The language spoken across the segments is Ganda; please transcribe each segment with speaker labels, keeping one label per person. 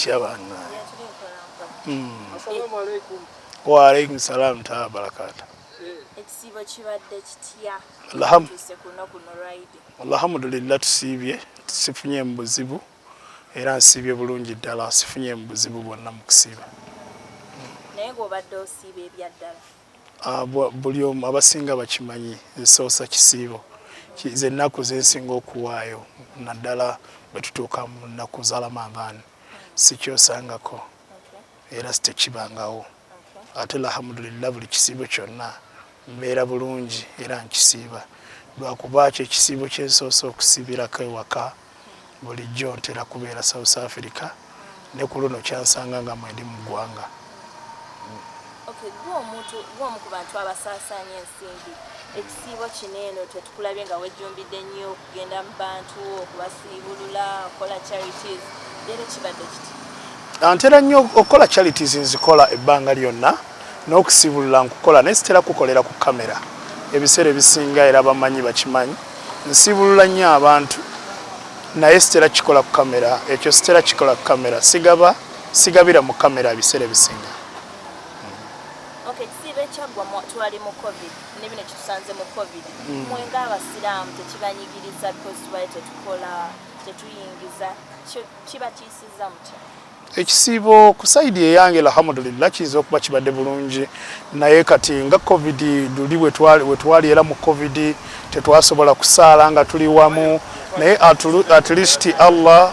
Speaker 1: Mutya banna? Wa alaikum salam taala barakatu.
Speaker 2: Ekisiibo kibadde kitya?
Speaker 1: Alhamdulillah, tusiibye, sifunye mu buzibu, era nsiibye bulungi ddala, sifunye mu buzibu bwonna mu kusiiba.
Speaker 2: Naye ng'obadde osiiba ebyaddala?
Speaker 1: Ah, buli omu abasinga bakimanyi, nsoosa kisiibo, zennaku zensinga okuwaayo, naddala bwe tutuuka mu nnaku za Ramadhan, sikyosangako era sitekibangawo. Ate alhamdulillah, buli kisiibo kyonna mbeera bulungi era nkisiiba, lwakuba kyo ekisiibo kyensoose okusiibirako ewaka. Bulijjo ntera kubeera South Africa, ne ku luno kyansanga nga mwendi mu ggwanga.
Speaker 2: Okay, gwe omuntu gwe omu ku bantu abasaasaanya ensimbi, ekisiibo kino eno tetukulabye nga wejjumbidde nnyo okugenda mu bantu okubasiibulula, okukola charities. Leero kibadde kiti?
Speaker 1: Ntera nnyo okukola charities, nzikola ebbanga lyonna, n'okusiibulula nkukola, naye sitera kukolera ku kamera ebiseera ebisinga, era bamanyi, bakimanyi nsiibulula nnyo abantu, naye sitera kikola ku kamera. Ekyo sitera kikola ku kamera, sigaba, sigabira mu kamera ebiseera ebisinga.
Speaker 2: Okay, ekisiibo ekyaggwa twali mu COVID, ne bino kitusanze mu COVID. Mwe ng'abasiraamu tekibanyigiriza because tubale tetukola, tetuyingiza, kibatiisiza mutya?
Speaker 1: Ekisiibo ku side eyange, alhamdulillah, kiyinza okuba kibadde bulungi, naye kati nga COVID luli bwe twali era mu COVID tetwasobola kusaala nga tuli wamu, naye at least Allah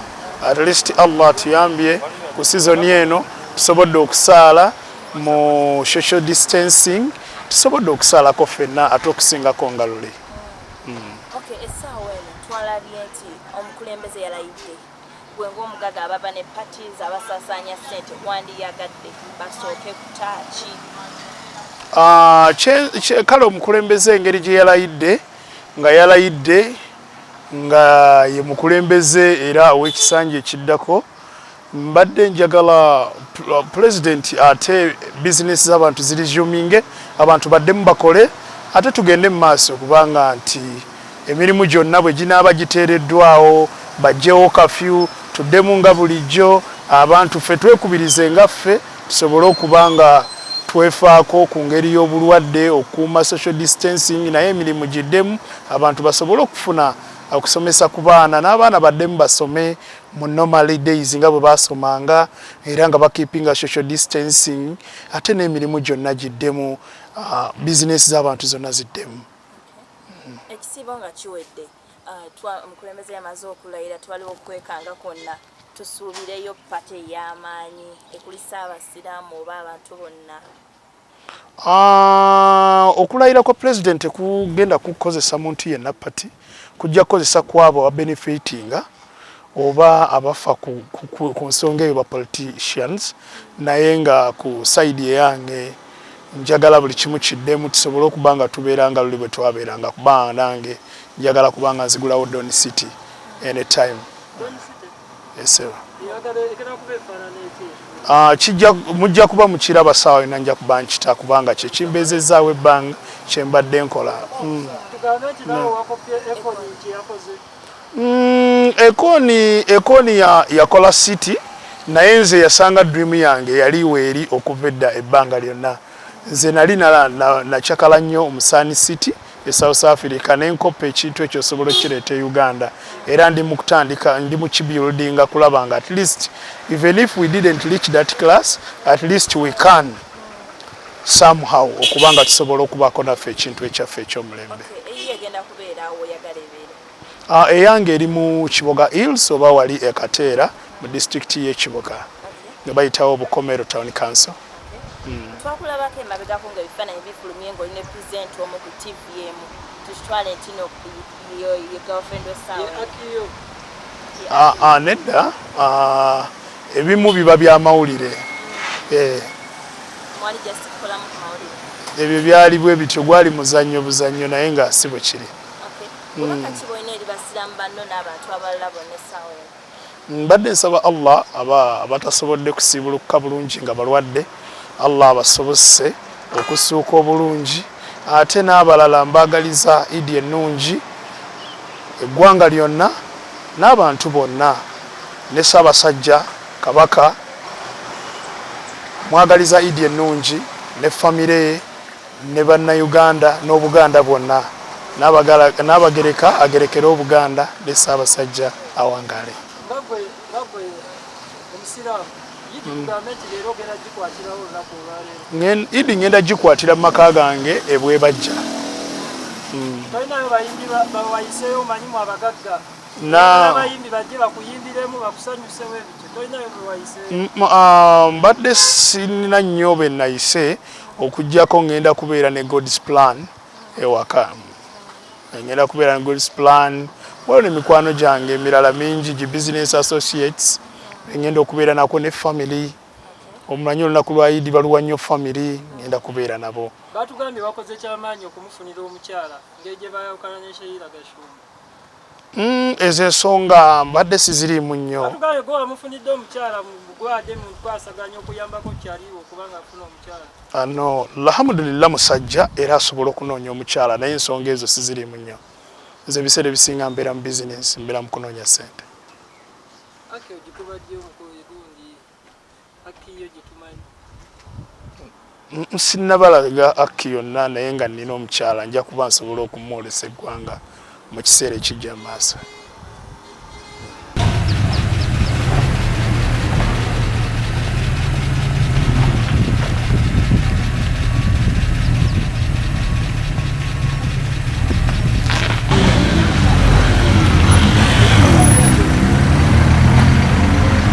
Speaker 1: atuyambye ku season eno tusobodde okusaala mu social distancing, tusobodde okusaalako ffenna ate okusingako nga luli.
Speaker 2: Okay, essaawa eno twalabye nti omukulembeze yalayidde. Gwe ng'omugaga ababa ne parties, abasaasaanya ssente, wandiyagadde basooke kutaaki?
Speaker 1: Ah, kale omukulembeze engeri gye yalayidde, nga yalayidde nga ye mukulembeze era ow'ekisanja ekiddako, mbadde njagala pulezidenti ate bizinesi z'abantu ziresuminge, abantu baddemu bakole, ate tugende mu maaso, kubanga nti emirimu gyonna bwe ginaaba giteereddwawo, baggyewo kafyu, tuddemu nga bulijjo. Abantu ffe twekubirize nga ffe tusobole okuba nga twefaako ku ngeri y'obulwadde, okukuuma social distancing, naye emirimu giddemu, abantu basobole okufuna okusomesa ku baana, n'abaana baddemu basome mu normal days nga bwe basomanga, era nga bakeepinga social distancing, ate n'emirimu gyonna giddemu, bizinesi z'abantu zonna ziddemu.
Speaker 2: Ekisiibo nga kiwedde, omukulembeze yamaze okulayira, twaliwo okwekanga kwonna, tusuubireyo party ey'amaanyi ekulisa abasiraamu oba abantu bonna?
Speaker 1: Okulayira kwa pulezidenti tekugenda kukozesa muntu yenna party, kujja kukozesa kwabo ababenefitinga oba abafa ku nsonga eyo, ba politicians. Naye nga ku side eyange njagala buli kimu kiddemu, tusobole okuba nga tubeera nga luli bwe twabeeranga, kubanga nange njagala kubanga nzigulawo Don City anytime. Yes, sir. Kijja, mujja kuba mukiraba saawa yonna, nja kuba nkita, kubanga kyekimbeezezaawo ebbanga kyembadde nkola. Akon yakola city, naye nze yasanga dream yange yali weeri okuva edda. Ebbanga lyonna nze nali nakyakala nnyo omusaani city e South Africa, nenkopa ekintu ekyo osobola okukireeta e Uganda, era ndi mu kutandika, ndi mu kibuildinga kulaba nga at least, even if we didn't reach that class, at least we can somehow okuba nga tusobola okubaako naffe ekintu ekyaffe ekyomulembe.
Speaker 2: Eyiyo egenda kubeera awo oyagala ebeere?
Speaker 1: Eyange eri mu Kiboga Hills, oba wali e Kateera mu disitulikiti y'e Kiboga, nga bayitawo Bukomero Town Council.
Speaker 2: Twakulabako emabegako nga ebifaananyi bifulumye ng'oli ne presenter omu ku TV emu. Tukitwale nti no ye girlfriend w'essaawa?
Speaker 1: Ah, nedda. Ebimu biba byamawulire.
Speaker 2: Mwali just kukolamu ku mawulire?
Speaker 1: Ebyo byali bwe bityo, gwali muzannyo buzannyo, naye nga si bwe kiri.
Speaker 2: Okay. Bubaka ki bwolina eri basiraamu banno n'abantu abalala bonna essaawa eno?
Speaker 1: Mbadde nsaba Allah, aba abatasobodde kusiibulukuka bulungi nga balwadde, Allah abasobozese okusuuka obulungi, ate n'abalala mbaagaliza Idi ennungi, eggwanga lyonna n'abantu bonna, ne Ssaabasajja Kabaka. Mwagaliza Idi ennungi ne famire ye ne Bannayuganda n'Obuganda bwonna. Nnaabagereka agerekere Obuganda ne Ssaabasajja awangaale.
Speaker 3: Nga gwe nga gwe omusiraamu, Idi tugambe nti leero ogenda gikwatirawo olunaku olwaleero?
Speaker 1: Idi ngenda gikwatira mu maka gange e Bwebajja.
Speaker 3: Tolinayo bayimbi bawayiseeyo omanyi mu abagagga?
Speaker 1: Na
Speaker 3: abayimbi bajje bakuyimbiremu bakusanyuse bwebityo, tolinayo bewayiseeyo?
Speaker 1: Mbadde sirina nnyo be nayise okuggyako ngenda kubeera ne God's Plan ewaka. Ngenda kubeera ne God's Plan, waliwo ne mikwano gyange emirala mingi gi business associates ngenda okubeera nako ne family. Omumanyi olunaku lwa Idi baluwa nnyo family, ngenda kubeera nabo.
Speaker 3: Batugambye wakoze kyamaanyi okumufunira omukyala ngeri gye bayawukana ne Sheila Gashumba.
Speaker 1: Ezo ensonga mbadde siziriimu nnyo.
Speaker 3: Batugambye gwe wamufunidde omukyala gwade mu nkwasaganya okuyambako kyaliwo okubanga afuna omukyala.
Speaker 1: Ano alhamdulillah musajja era asobola okunoonya omukyala, naye ensonga ezo siziriimu nnyo. Nze ebiseera ebisinga mbeera mu bizinensi, mbeera mu kunoonya ssente.
Speaker 3: Aki ogikuba ddi omugundi aki yo gye tumanyi?
Speaker 1: Sinnabalaga aki yonna, naye nga nnina omukyala nja kuba nsobola okumwolesa eggwanga mu kiseera ekijja mu maaso.